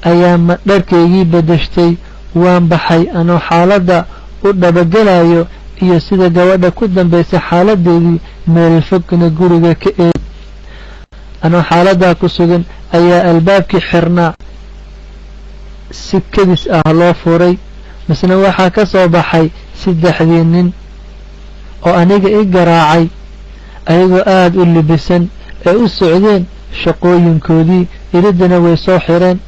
ayaa dharkaygii bedeshtay, waan baxay anoo xaaladda u dhabagelayo iyo sida gabadha ku dambaysay xaaladeedii, meel fogna guriga ka eeg. Anoo xaaladdaa ku sugan ayaa albaabkii xirnaa si kedis ah loo furay. Misna waxaa ka soo baxay saddexdii nin oo aniga i garaacay, ayagoo aada u libisan ee u socdeen shaqooyinkoodii. Iriddana way soo xireen.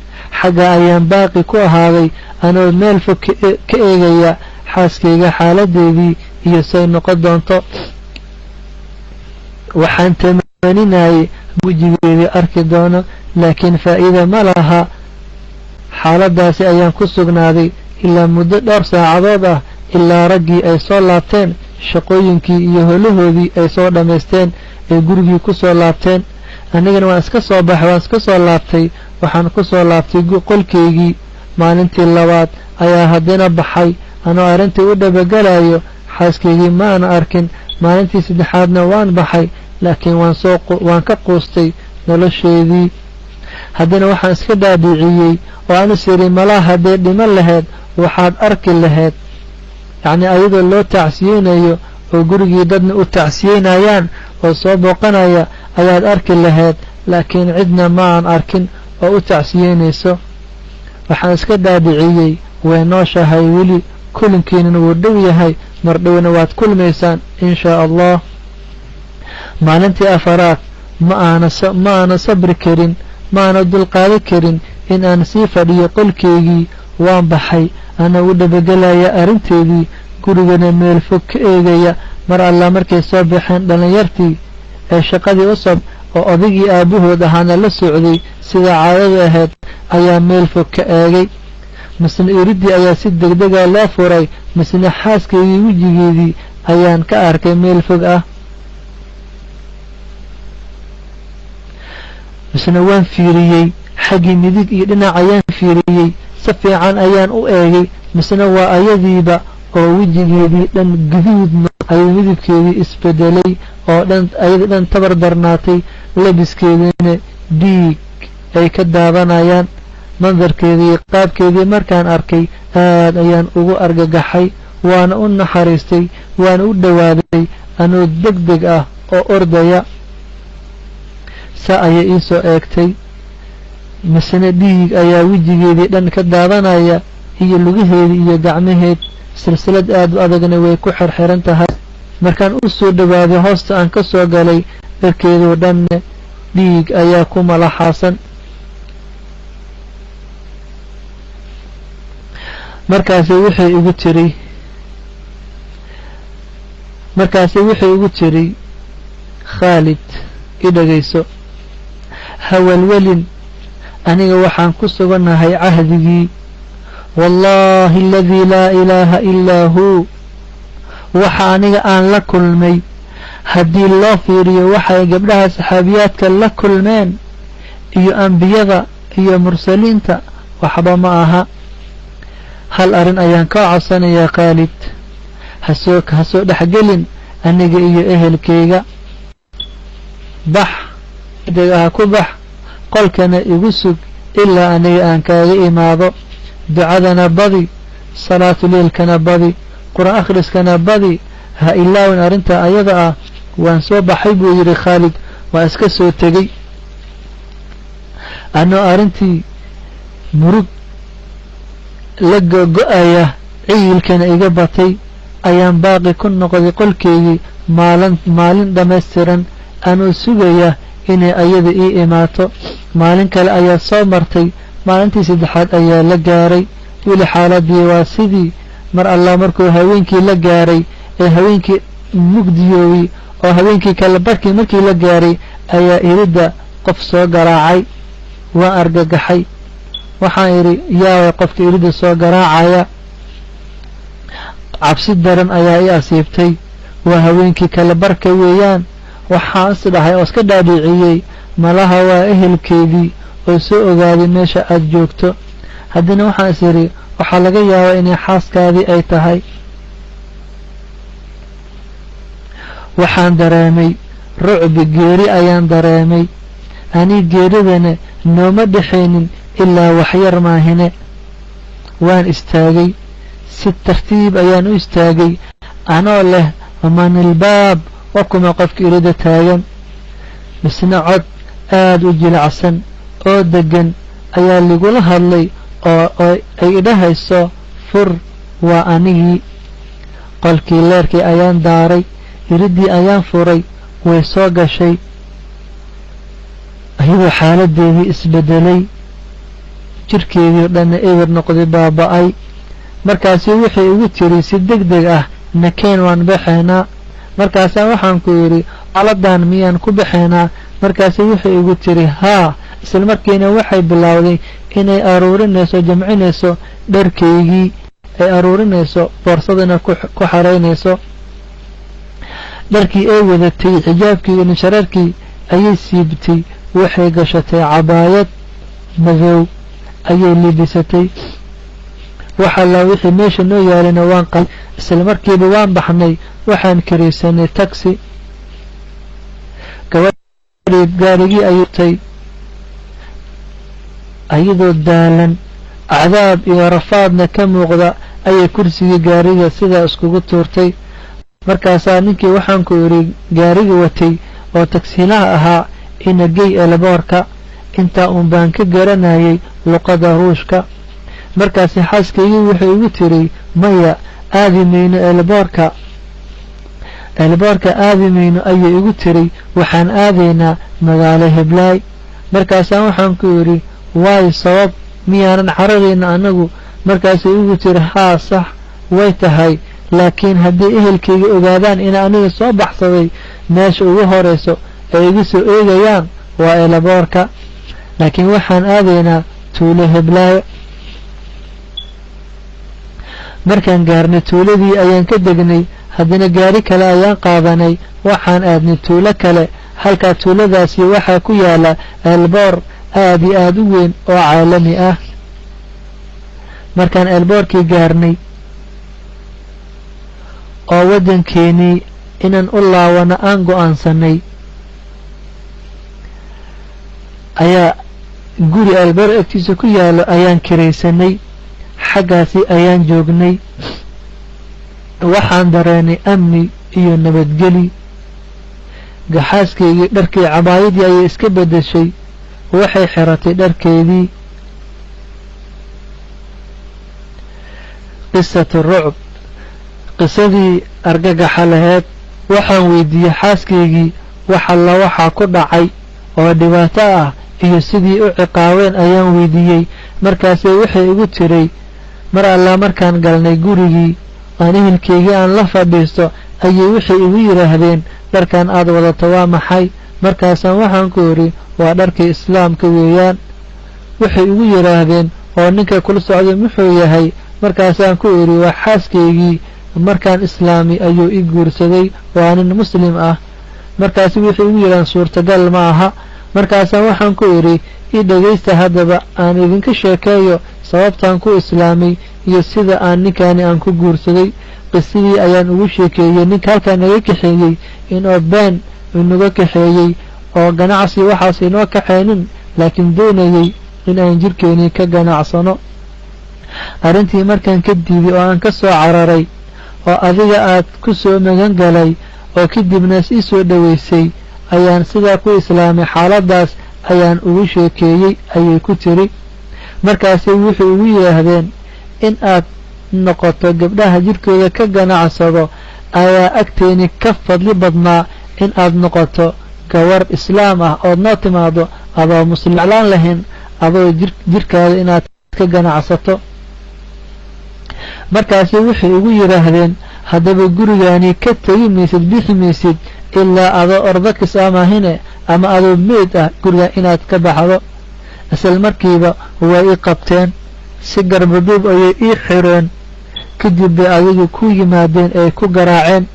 Xagga ayaan baaqi ku ahaaday anoo meel fog ka eegaya xaaskayga xaaladeedii iyo say noqon doonto. Waxaan tamaninayay wejigeedii arki doono, laakiin faa'iida ma laha. Xaaladaasi ayaan ku sugnaaday ilaa muddo dhowr saacadood ah, ilaa raggii ay soo laabteen shaqooyinkii iyo holahoodii ay soo dhammaysteen, ay gurigii ku soo laabteen. Anigana waan iska soo baxay, waan iska soo laabtay, waxaan ku soo laabtay qolkeygii. Maalintii labaad ayaa haddana baxay anoo arrintii u dhabagelayo, xaaskaygii ma aana arkin. Maalintii saddexaadna waan baxay, laakiin waan ka quustay nolosheedii. Haddana waxaan iska dhaadhiciyey oo aan is yidhi malaa hadday dhiman lahayd waxaad arki lahayd, yacnii ayadoo loo tacsiyeynayo oo gurigii dadna u tacsiyeynayaan oo soo booqanaya ayaad arki lahayd, laakiin cidna ma aan arkin oo u tacsiyeynayso. Waxaan iska dhaadhiciyey way nooshahay weli, kulankiinana wuu dhow yahay, mar dhowna waad kulmaysaan in shaa Allah. Maalintii afaraad ma aana sabri karin, ma aana dulqaadan karin in aan sii fadhiyo qolkeygii. Waan baxay anaa u dhabagelaya arrinteedii, gurigana meel fog ka eegaya. Mar allaa markay soo baxeen dhallinyartii ee shaqadii u sab oo odaygii aabbahood ahaana la socday sida caadadu ahayd, ayaa meel fog ka eegay. Misna iriddii ayaa si degdega loo furay, misna xaaskaygii wejigeedii ayaan ka arkay meel fog ah. Misna waan fiiriyey xaggii midig iyo dhinac ayaan fiiriyey, si fiican ayaan u eegay, misna waa ayadiiba oo wejigeedii dhan guduud ayuu midabkeedii isbedelay oo dhan ayadii dhan tabar darnaatay, labiskeediina dhiig ay ka daadanayaan. Mandarkeedii iyo qaabkeedii markaan arkay aad ayaan ugu argagaxay, waana u naxariistay, waana u dhowaaday anoo deg deg ah oo ordaya. Saa ayay ii soo eegtay, misna dhiig ayaa wejigeedii dhan ka daadanaya iyo lugaheedii iyo gacmaheed, silsilad aad u adagna way ku xirxiran tahay. Markaan u soo dhowaaday hoosta aan ka soo galay, dharkeedoo dhanna dhiig ayaa ku malaxaasan. Markaasi waxay igu tiri, markaasi waxay igu tiri, Khaalid, i dhagayso, hawalwelin, aniga waxaan ku sugannahay cahdigii. Wallaahi aladii laa ilaaha ilaa huu, waxa aniga aan la kulmay haddii loo fiiriyo waxay gabdhaha saxaabiyaadka la kulmeen iyo ambiyada iyo mursaliinta waxba ma aha. Hal arrin ayaan kaa codsanayaa Khaalid, hasoo dhexgelin aniga iyo ehelkayga. Bax deg ah ku bax, qolkana igu sug ilaa aniga aan kaaga imaado. Ducadana badi, salaatuleilkana badi, qur-aan akhriskana badi, ha ilaawin arrintaa ayada ah. Waan soo baxay buu yidhi Khaalid, waan iska soo tegey anoo arrintii murug la gogo-aya, ciyilkana iga batay, ayaan baaqi ku noqday qolkeygii maalin dhammaystiran anoo sugaya inay ayada ii imaato. Maalin kale ayaa soo martay, maalintii saddexaad ayaa la gaaray. Weli xaaladii waa sidii. Mar allah markuu haweenkii la gaaray ee haweenkii mugdiyoobay oo haweenkii kale barkii markii la gaaray ayaa iridda qof soo garaacay. Waan argagaxay, waxaan idhi, yaaway qofka iridda soo garaacaya? Cabsi daran ayaa i asiibtay. Waa haweenkii kale barka weeyaan. Waxaan is dhahay oo iska dhaadhiciyey, malaha waa ehelkeedii oo soo ogaaday meesha aad joogto. Haddana waxaan is idhi, waxaa laga yaabaa inay xaaskaadii ay tahay. Waxaan dareemay rucbi, geeri ayaan dareemay. Ani geeridana nooma dhexaynin ilaa waxyar maahine. Waan istaagay, si tartiib ayaan u istaagay anoo leh, manilbaab, waa kuma qofka irida taagan? Misna cod aad u jilacsan oo deggan ayaa ligula hadlay oo ay idhahayso, fur, waa anigii. Qolkii leerkii ayaan daaray, iriddii ayaan furay, way soo gashay ayadoo xaaladeedii isbedelay, jirkeedii o dhanna eber noqday, baaba'ay. Markaasi waxay igu tiri si deg deg ah, nakeen, waan baxaynaa. Markaasaa waxaan ku yidhi, xaaladan miyaan ku baxaynaa? Markaasi waxay igu tiri haa. Isla markiina waxay bilowday inay aruurinayso, jamcinayso dharkaygii, ay aruurinayso, boorsadana ku xaraynayso. Dharkii ay wadatay, xijaabkii iyo nishareerkii ayay siibtay, waxay gashatay cabaayad madow ayay libisatay. Wax allaa wixii meesha noo yaalayna waan qal. Isla markiiba waan baxnay, waxaan karaysanay taxi. Gabadhii gaarigii ayay tay ayadoo daalan, cadaab iyo rafaadna ka muuqda, ayay kursigii gaariga sidaa iskugu tuurtay. Markaasaa ninkii waxaan ku idhi gaariga watay oo tagsiilaha ahaa, ina gey eleboorka. Intaa uun baan ka garanayay luqada Ruushka. Markaasi xaaskaygii wuxuu igu tiri, maya, aadi mayno eleboorka, eleboorka aadi mayno ayay igu tiri, waxaan aadaynaa magaalo heblaay. Markaasaa waxaan ku idhi, waayo sabab miyaanan cararayna anagu? Markaasay igu tiri, haa sax way tahay, laakiin haddii ehelkayga ogaadaan in aniga soo baxsaday, meesha ugu horeyso ay iga soo eegayaan waa eelaboorka, laakiin waxaan aadaynaa tuulo heblaayo. Markaan gaarnay tuuladii ayaan ka degnay, haddana gaari kale ayaan qaadanay, waxaan aadnay tuulo kale. Halkaa tuuladaasi waxaa ku yaala eelboor aad iyo aad u weyn oo caalami ah. Markaan eelboorkii gaarnay oo waddankeenii inaan u laawano aan go'aansanay, ayaa guri eelboor agtiisa ku yaalo ayaan kiraysanay. Xaggaasi ayaan joognay. Waxaan dareenay amni iyo nabadgeli. Gaxaaskaygii dharkii cabaayadii ayay iska beddeshay, waxay xiratay dharkeedii. Qisatu rucb, qisadii argagaxa laheed. Waxaan weydiiyey xaaskaygii wax alla waxaa ku dhacay oo dhibaato ah iyo sidii u ciqaabeen ayaan weydiiyey. Markaasay waxay igu tiray, mar allaa markaan galnay gurigii aan ehelkaygii aan la fadhiisto ayay waxay igu yidhaahdeen, dharkan aad wadato waa maxay? Markaasaan waxaan ku idhi, waa dharkii islaamka weeyaan. Waxay igu yidhaahdeen, oo ninka kula socday muxuu yahay? Markaasaan ku idhi, waa xaaskaygii, markaan islaami ayuu i guursaday, waa nin muslim ah. Markaasi waxay igu yidhahdeen, suurtagal ma aha. Markaasaan waxaan ku idhi, i dhegaysta haddaba aan idinka sheekeeyo sababtaan ku islaamay iyo sida aan ninkaani aan ku guursaday. Qisadii ayaan ugu sheekeeyey, ninka halkaa naga kaxeeyey inoo been inaga kaxeeyey oo ganacsi waxaas inoo kaxeenin, laakiin doonayey in aan jirkeenii ka ganacsano. Arrintii markaan ka diiday oo aan ka soo cararay oo adiga aad ku soo magan galay oo kadibna ii soo dhoweysay ayaan sidaa ku islaamay. Xaaladdaas ayaan ugu sheekeeyey, ayay ku tiri. Markaasay wuxuu igu yidhaahdeen, in aad noqoto gabdhaha jirkooda ka ganacsado ayaa agteeni ka fadli badnaa in aad noqoto gawar islaam ah ood noo timaado adoo muslim jeclaan lahayn adoo jirkaada inaad ka ganacsato. Markaasay waxay igu yidhaahdeen, haddaba gurigaani ka tegi maysid, bixi maysid ilaa adoo ordakis amahine ama adoo meyd ah guriga inaad ka baxdo. Isla markiiba way i qabteen, si garbaduub ayay ii xireen. Kadib bay adigu ku yimaadeen ay ku garaaceen.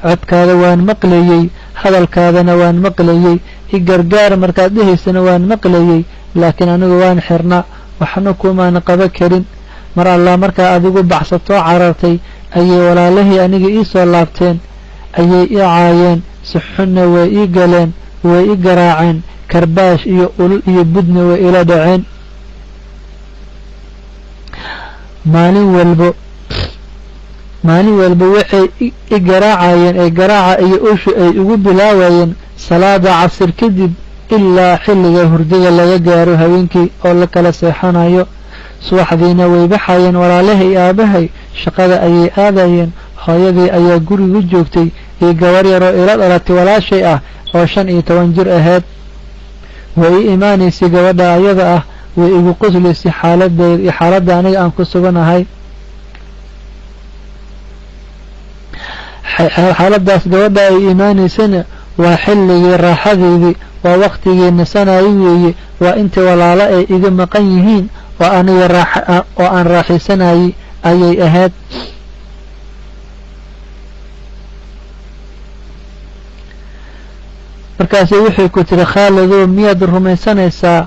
Codkaada waan maqlayey, hadalkaadana waan maqlayey, i gargaar markaad dhehaysana waan maqlayey, laakiin anigu waan xirnaa, waxna kumaana qaba karin. Mar allaa markaa adigu baxsatoo carartay ayay walaalahii aniga ii soo laabteen, ayay ii caayeen, si xunna way ii galeen, way i garaaceen, karbaash iyo ulul iyo budna way ila dhaceen. Maalin walba waxay i garaacayeen ee garaaca iyo ushu ay ugu bilaawayeen salaada casir kadib ilaa xilliga hurdada laga gaaro habeenkii oo la kala seexanayo. Subaxdiina way baxayeen walaalahay iyo aabahay, shaqada ayay aadayeen. Hooyadii ayaa gurigu joogtay iyo gabar yaroo ila dhalatay walaashay ah oo 15 jir ahayd. Way ii imaanaysay gabadha ayada ah, way igu qoslaysay xaaladeeda iyo xaaladda aniga aan ku suganahay. Xaaladdaas gabadha ay imaanaysana waa xilligii raaxadeydii, waa waqtigii nasanayay weeye, waa intii walaalo ay iga maqan yihiin oo aniga raaxa oo aan raaxaysanayay ayay ahayd. Markaasay waxay ku tiri, Khaalidow miyaad rumaysanaysaa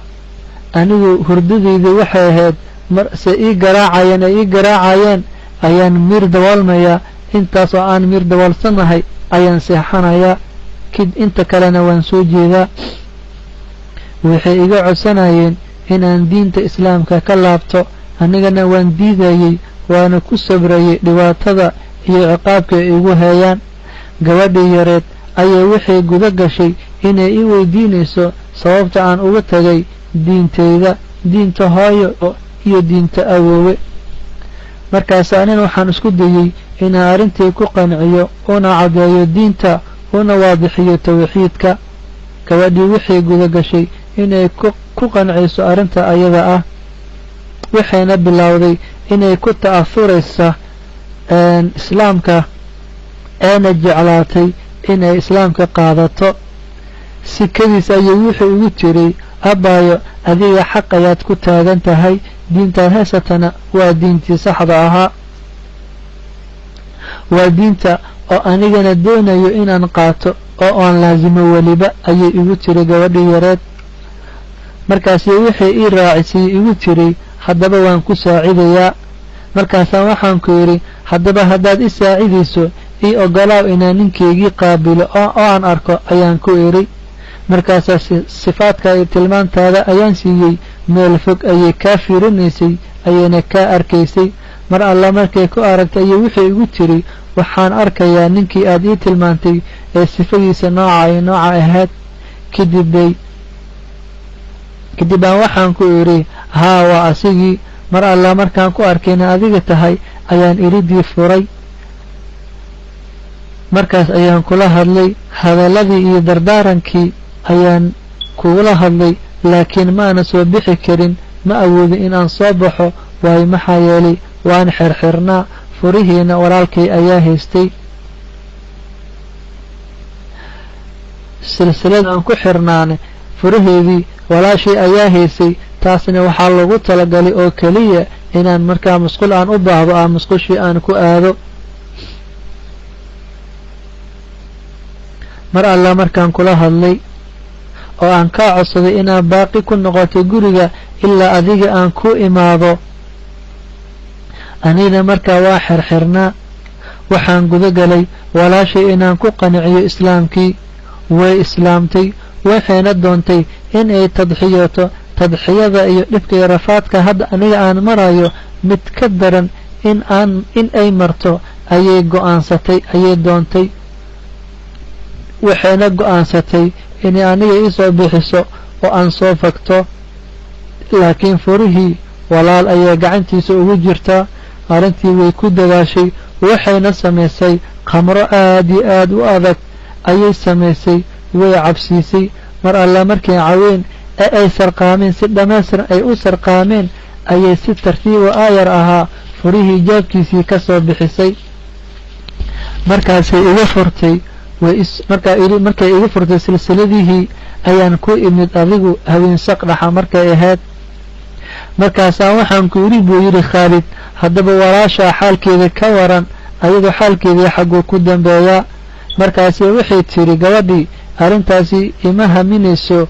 anigu hurdadeyda waxay ahayd mar se ii garaacayeen ay ii garaacayeen ayaan miir daboolmayaa, intaas oo aan miir daboolsanahay ayaan seexanayaa, kid inta kalena waan soo jeedaa. Waxay iga codsanayeen inaan diinta islaamka ka laabto, anigana waan diidayey, waana ku sabrayey dhibaatada iyo ciqaabka ay igu heeyaan. Gabadhii yareed ayaa waxay guda gashay inay i weydiinayso sababta aan uga tagay diinteyda, diinta hooyo iyo diinta awoowe. Markaas anina waxaan isku dayey inaan arrintii ku qanciyo, una caddeeyo diinta, una waadixiyo tawxiidka. Gabadhii waxay guda gashay inay ku qanciyso arrinta ayada ah, waxayna bilowday inay ku ta'ahuraysa islaamka eena jeclaatay inay islaamka qaadato. Sikadiis ayuu wuxuu ugu jiray, abbaayo, adiga xaq ayaad ku taagan tahay, diintaad haysatana waa diintii saxda ahaa, waa diinta oo anigana doonayo inaan qaato oo aan laasimo weliba, ayay igu tiri gabadhii yareed. Markaasi wixii ii raacisay igu tiri, haddaba waan ku saacidayaa. Markaasaan waxaan ku yidhi, haddaba haddaad i saacidayso, ii ogolaaw inaan ninkaygii qaabilo oo aan arko, ayaan ku idhi. Markaasaa sifaadka iyo tilmaantaada ayaan siiyey. Meel fog ayay kaa fiirinaysay, ayayna kaa arkaysay. Mar alla markay ku aragtay ayay wixii igu tiri, waxaan arkayaa ninkii aad ii tilmaantay ee sifadiisa nooca iyo nooca ahayd. Kadib baan waxaan ku idhi, haa, waa asigii. Mar alla markaan ku arkayna adiga tahay ayaan iridii furay. Markaas ayaan kula hadlay, hadalladii iyo dardaarankii ayaan kugula hadlay, laakiin ma aana soo bixi karin, ma awoodin inaan soo baxo, waayo maxaa yeelay waan xirxirnaa, furihiina walaalkay ayaa haystay. Silsilada aan ku xirnaane furaheedii walaashay ayaa haysay. Taasna waxaa loogu talagalay oo keliya inaan markaa musqul aan u baahdo aan musqushii aan ku aado. Mar alla markaan kula hadlay oo aan kaa codsaday inaan baaqi ku noqoto guriga ilaa adiga aan ku imaado, anina markaa waa xirxirnaa. Waxaan guda galay walaashay inaan ku qanciyo islaamkii. Way islaamtay, waxayna doontay in ay tadxiyato. Tadxiyada iyo dhibka iyo rafaadka hadda aniga aan marayo mid ka daran in ay marto ayay go'aansatay, ayay doontay. Waxayna go'aansatay inay aniga iisoo bixiso oo aan soo fagto, laakiin furihii walaal ayaa gacantiisa ugu jirtaa. Arrintii way ku dadaashay, waxayna samaysay khamro aad iyo aad u adag ayay samaysay, way cabsiisay. Mar alla markay caween ee ay sarqaameen, si dhammaystiran ay u sarqaameen, ayay si tartiiba aayar ahaa furihii jaabkiisii ka soo bixisay. Markaasay iga furtay. Markay iga furtay silsiladihii ayaan ku imid adigu haween saq dhaxa markay ahayd. Markaasaa waxaan ku yidhi, buu yidhi Khaalid, haddaba walaashaa xaalkeeda ka waran, ayadoo xaalkeedii xagguu ku dambeeyaa? Markaasi waxay tiri gabadhii, arrintaasi ima haminayso,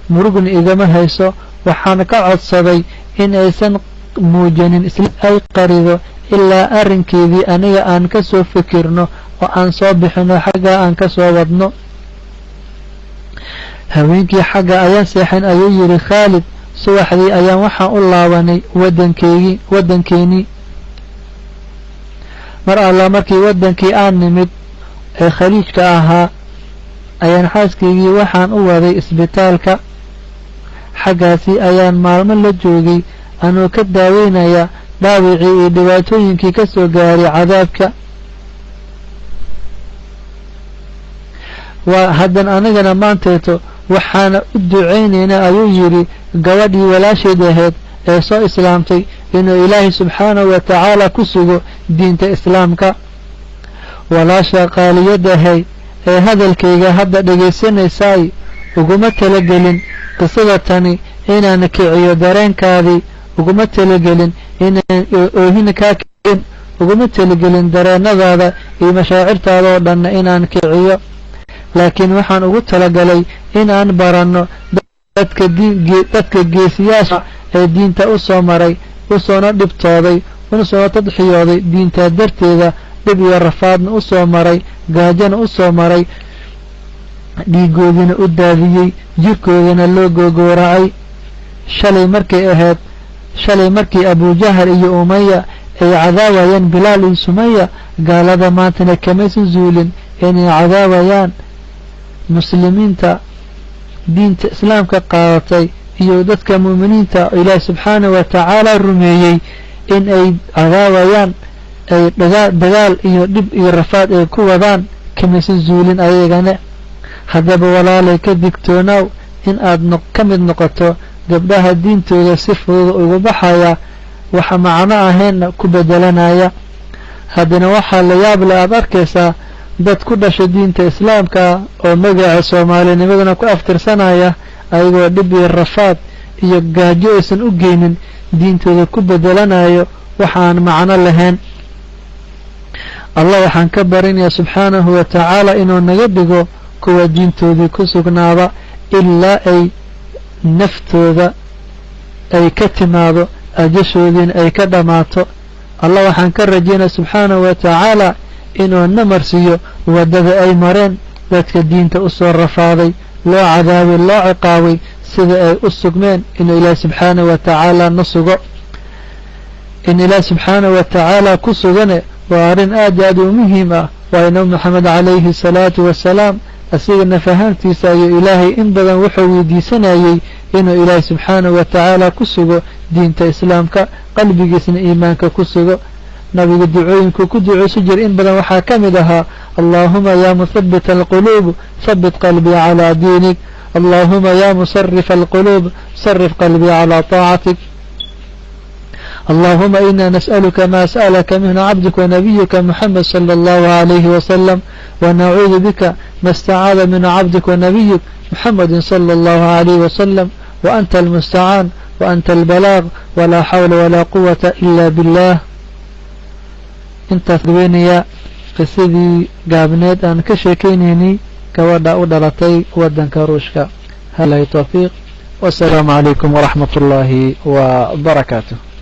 murugna igama hayso. Waxaan ka codsaday in aysan muujinin, isla ay qarido ilaa arrinkeedii aniga aan ka soo fikirno oo aan soo bixino, xaggaa aan ka soo wadno. Haweenkii xagga ayaan seexan, ayuu yidhi Khaalid. Subaxdii ayaan waxaan u laabanay waddankeygii, waddankeenii. Mar alla markii waddankii aan nimid ee khaliijka ahaa ayaan xaaskaygii waxaan u waday isbitaalka. Xaggaasi ayaan maalmo la joogay anuu ka daaweynaya dhaawicii iyo dhibaatooyinkii ka soo gaaray cadaabka. Waa haddan anigana maanteeto waxaana u ducaynaynaa, ayuu yidhi, gabadhii walaasheed ahayd ee soo islaamtay inuu Ilaahay subxaanahu wa tacaala ku sugo diinta islaamka. Walaasha qaaliyadahay ee hadalkayga hadda dhegaysanaysaay, uguma talagelin qisada tani inaan kiciyo dareenkaadii, uguma talagelin inaan oohina kaa kicin, uguma talagelin dareennadaada iyo mashaacirtaada oo dhanna inaan kiciyo, laakiin waxaan ugu talagalay inaan baranno dadka geesiyaasha ee diinta u soo maray, u soona dhibtooday, una soona tadxiyooday diintaa darteeda, dhib iyo rafaadna u soo maray, gaajana u soo maray, dhiigoodina u daadiyey, jirkoodana loo gogooracay. Shalay markay ahayd, shalay markii Abujahal iyo Umaya ay cadaawayeen Bilaal iyo Sumaya, gaalada maantana kamaysan zuulin inay cadaawayaan muslimiinta diinta islaamka qaadatay iyo dadka mu'miniinta Ilaahi subxaanahu wa tacaala rumeeyey in ay cadaawayaan, ay dagaal iyo dhib iyo rafaad ay ku wadaan kamaysan zuulin ayagana. Haddaba walaalay, ka digtoonaaw in aad ka mid noqoto gabdhaha diintooda si fudud ugu baxaya. Waxa macno ahaynna ku bedelanaya. Haddana waxaa la yaab le aada arkaysaa dad ku dhashay diinta islaamka oo magaca soomaalinimadana ku aftirsanaya, ayagoo dhib iyo rafaad iyo gaajo aysan u geynin diintooda ku bedelanayo waxaan macno lahayn. Allah waxaan ka barinayaa subxaanahu wa tacaala inuu naga dhigo kuwa diintoodii ku sugnaada ilaa ay naftooda ay ka timaado, ajashoodiina ay ka dhammaato. Allah waxaan ka rajaynaya subxaanahu wa tacaala inuu na marsiiyo waddada ay mareen dadka diinta u soo rafaaday, loo cadaabay, loo ciqaabay, sida ay u sugmeen inuu ilaahi subxaanahu wa tacaala na sugo. In ilaahi subxaanahu wa tacaala ku sugane waa arrin aad iyo aad u muhiim ah. Waayo, Nabi Maxamed calayhi asalaatu wasalaam asigana fahamtiisa ayuu Ilaahay in badan wuxuu weydiisanayey inuu Ilaahay subxaanahu wa tacaala ku sugo diinta islaamka, qalbigiisna iimaanka ku sugo. Nabiga ducooyinkuu ku duceysu jiray in badan waxaa ka mid ahaa: "Allaahuma yaa muhabbita alquluub, habbit qalbii calaa diinik. Allaahuma yaa musarifa alquluub, sarif qalbii calaa taacatik. اللهم إنا نسألك ما سألك منه عبدك ونبيك محمد صلى الله عليه وسلم، ونعوذ بك ما استعاذ من عبدك ونبيك محمد صلى الله عليه وسلم، وأنت المستعان وأنت البلاغ، ولا حول ولا قوة إلا بالله." Intaas weynaya qisadii gaabneed aan ka sheekaynaynay gabadha u dhalatay waddanka Ruushka. Halahi tawfiiq, wasalaamu calaykum waraxmat ullaahi wa barakaatuh.